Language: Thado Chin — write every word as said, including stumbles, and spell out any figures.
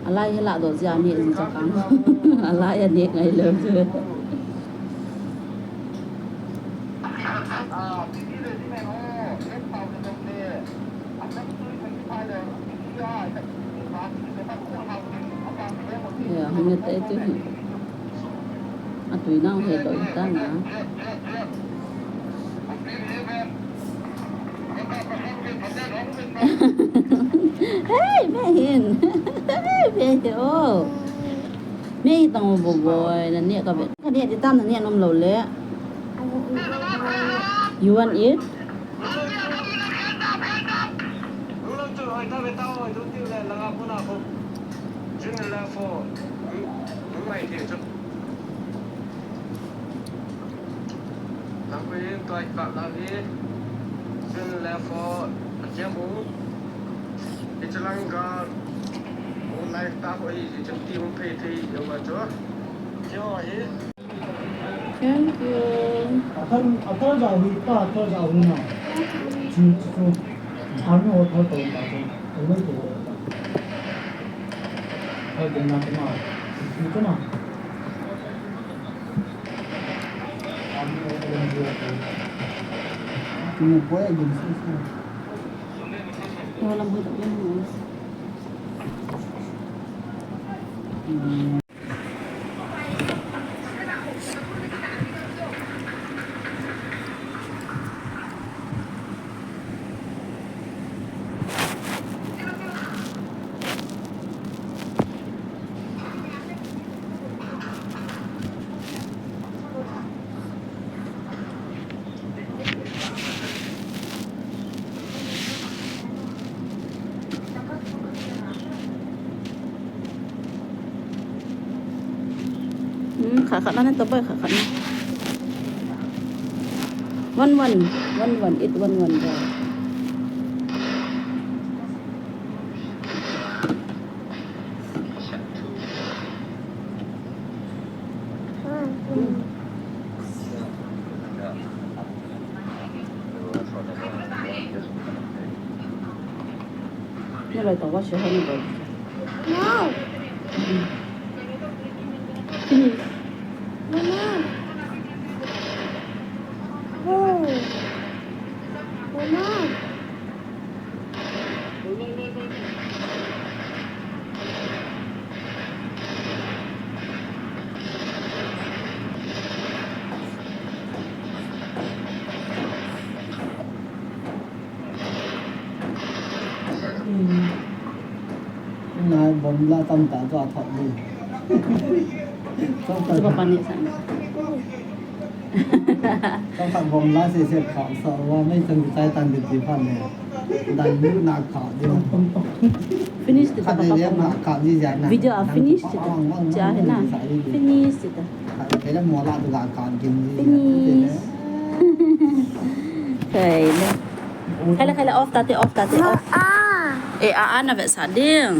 Alai hi lah doh jia neh jing cha kang. Alai a neh ngai lou chu. Ya, hanya ta itu hi. Atui nang he doh ta na. Hey, Mehin. Hey, Mehin. Oh. Mehin tang bo boy, na neh ka be. Ka neh di tam na neh nom lou le. You want it? Thank you. Athar, athar jao hi, pa athar jao hi na. Chu, chu, chu. Army ho thar to ta chu. Army to. Thar de na ma. Chu chu na. Army ho to. Chu boy gum su su. Yo lam ho to. Hmm, khat khat na ne, to boy, khat khat na. One one, one one, eight one one, boy. Nilai tong, wash your hand, boy. No. Finish. Mama. Oh. Mama. Ngai bom la tam ta chu a thot di. Chu pa pa ni sa. Chomkhat bom la se se kha sa wa mai chang chai tan di ti phan ne. Dan lu na kha di. Finish ti ta. Kha de pa le pa. Na kha di ja na. Video a finish ti ta. Wang, wang, ja he na. Sa di. Finish ti ta. Kha de le mo la du la kha gin di. Finish. Khai le. Khai le, khai le, off ta te, off ta te, off. Ah. Eh, a, a na ve sa ding.